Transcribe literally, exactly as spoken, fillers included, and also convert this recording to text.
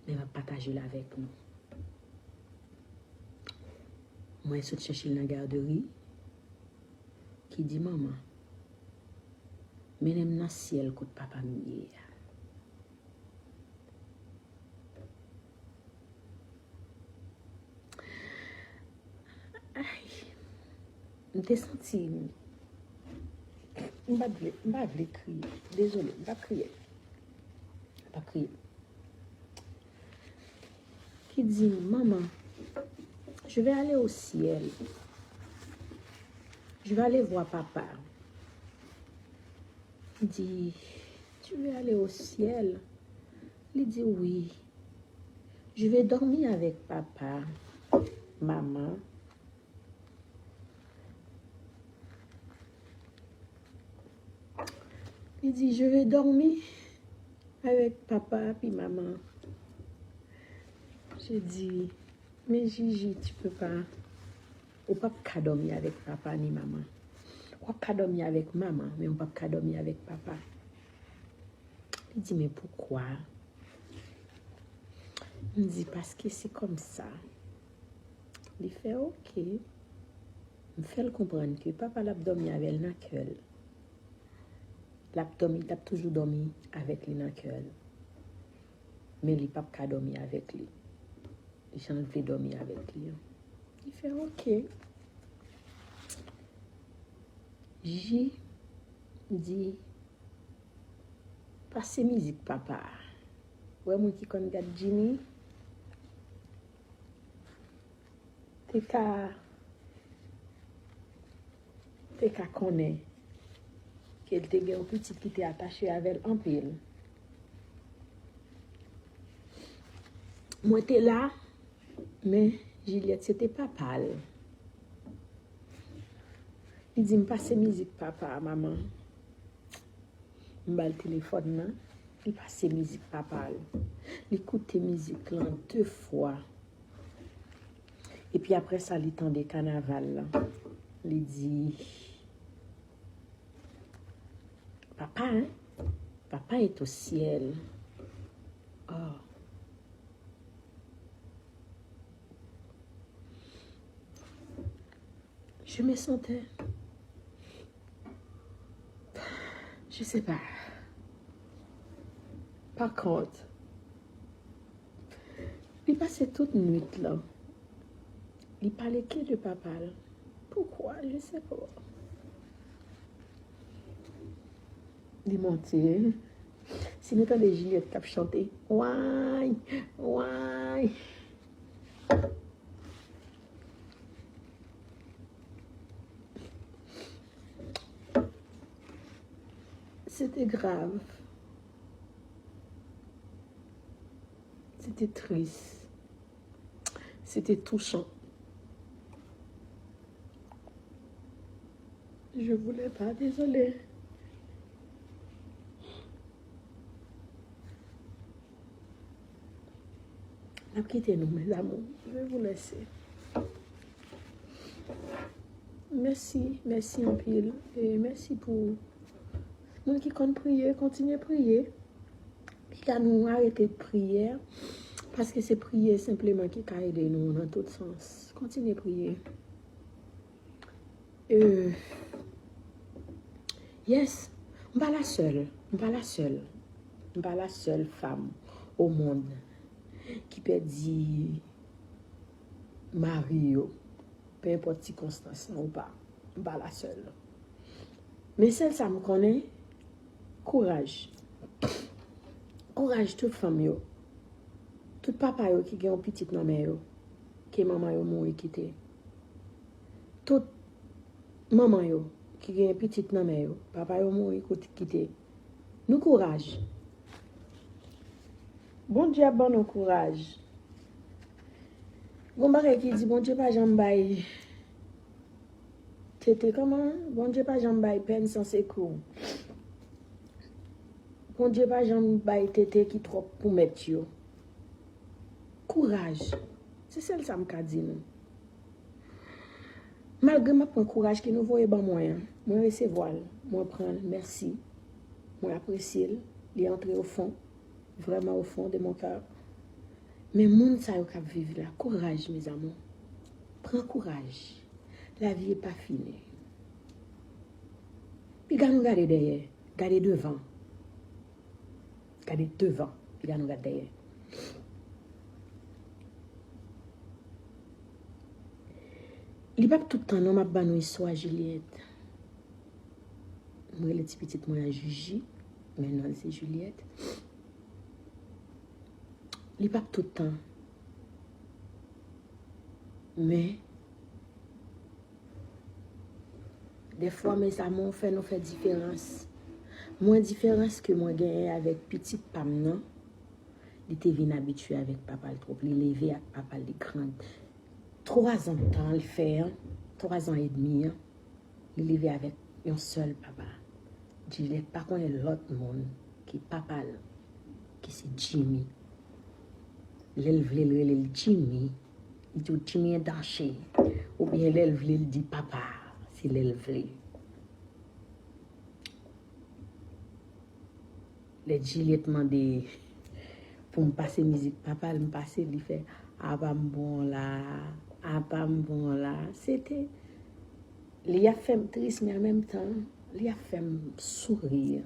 Men m ap pataje l avèk nou. Mwen sot chèche l nan gadri, ki di, "Manman, mennen m nan syèl kot papa m ye a." Ay, m te santi m, m pa t vle, m pa vle kriye. Dezole, m p ap kriye. M p ap kriye. Ki di, "Maman, je vais aller au ciel. Je vais aller voir papa." Li di, "Tu veux aller au ciel?" Li di, "Oui. Je vais dormir avec papa, maman." Li di, "Je vais dormir avec papa puis maman." Je dis, "Mais Gigi, tu peux pas. Ou p ap ka dòmi avèk papa ni manman. W ap ka dòmi avèk manman, men ou p ap ka dòmi avèk papa." Li di, "Men poukwa?" M di, "Paske se kòmsa." Li fè, "Oke." M fè l konprann ke papa l ap dòmi avè l nan kè l. L ap dòmi, l ap toujou dòmi avèk li nan kè l. Men li p ap ka dòmi avèk li jan l vle dòmi avèk li an. Li fè, "Oke." Ji di, "Pase mizik papa a." Ou wè moun ki konn gad Jimmy te ka, te ka konnen ke l te gen yon pitit ki te atache avè l anpil. Mwen te la, men Juliette se te papa l. Li di m, "Pase mizik papa a, manman." M ba l telefòn nan, li pase mizik papa l. Li koute mizik lan de fwa. Epi apre sa, li tande kanaval lan. Li di, "Papa, hein? Papa est au ciel." Oh. Je me sentais, je sais pas. Pa kont, li pase tout nwit lan, li pale ke de papa l. Poukwa? Je sais pas. Li monte. Si nou tande Juliette k ap chante, way, way. C'était grave. C'était triste. C'était touchant. Je voulais pas, désolé. N ap kite nou, mes amours. Je vais vous laisser. Mèsi, mèsi anpil. E mèsi pou moun ki konn priye, kontinye priye. Piga nou arete priyè, paske se priye senpleman ki ka ede nou nan tout sans. Kontinye priye. Euh, yes, m pa la sèl, m pa la sèl, m pa la sèl fanm o mond ki pèdi mari yo, pe enpòt sikonstans lan ou pa, m pa la sèl. Men sèl sa m konnen, kouraj. Kouraj tout fanm yo. Tout papa yo ki gen yon pitit nan men yo, ke manman yo mouri kite. Tout manman yo ki gen pitit nan men yo, papa yo mouri kout-, kite. Nou kouraj. Bondye ap ban nou kouraj. Gon bagay ki di Bondye pa janm bay tete, kòman? Bondye pa janm bay pèn san sekou. Bondye pa janm bay tete ki twòp pou mèt yo. Kouraj. Se sèl sa m ka di nou. Malgre m ap pran kouraj ke nou voye ban mwen an, mwen resevwa l, mwen pran l, mèsi. Mwen apresye l, li antre o fon, vrèman o fon de mon cœur. Men moun sa yo k ap viv la, kouraj, mes amours. Pran kouraj. Lavi e pa fini. Piga nou gade dèyè, gade devan. Gade devan, piga nou gade dèyè. Li p ap tout tan non, m ap ban nou istwa Juliette. Mwen rele ti pitit mwen an Jiji, men non l se Juliette. Li p ap tout tan. Men, dèfwa, mes amours, fè nou fè diferans. Mwen, diferans ke mwen genyen avèk pitit pa m nan, li te vin abitye avèk papa l twòp. Li leve ak papa l, li grandi. Twa zan tan l fè an, twa zan edmi an, li leve avèk yon sèl papa. Juliette pa konnen lòt moun ki papa l, ki se Jimmy. Lè l vle, l rele l Jimmy. Li di w Jimmy en danje. Oubyen lè l vle, l di papa. Se lè l vle. Lè Juliette mande pou m pase mizik papa l, m pase, li fè apa m bon la, apa m bon la. Se te, li ap fè m tris, men an menm tan, li ap fè m souri.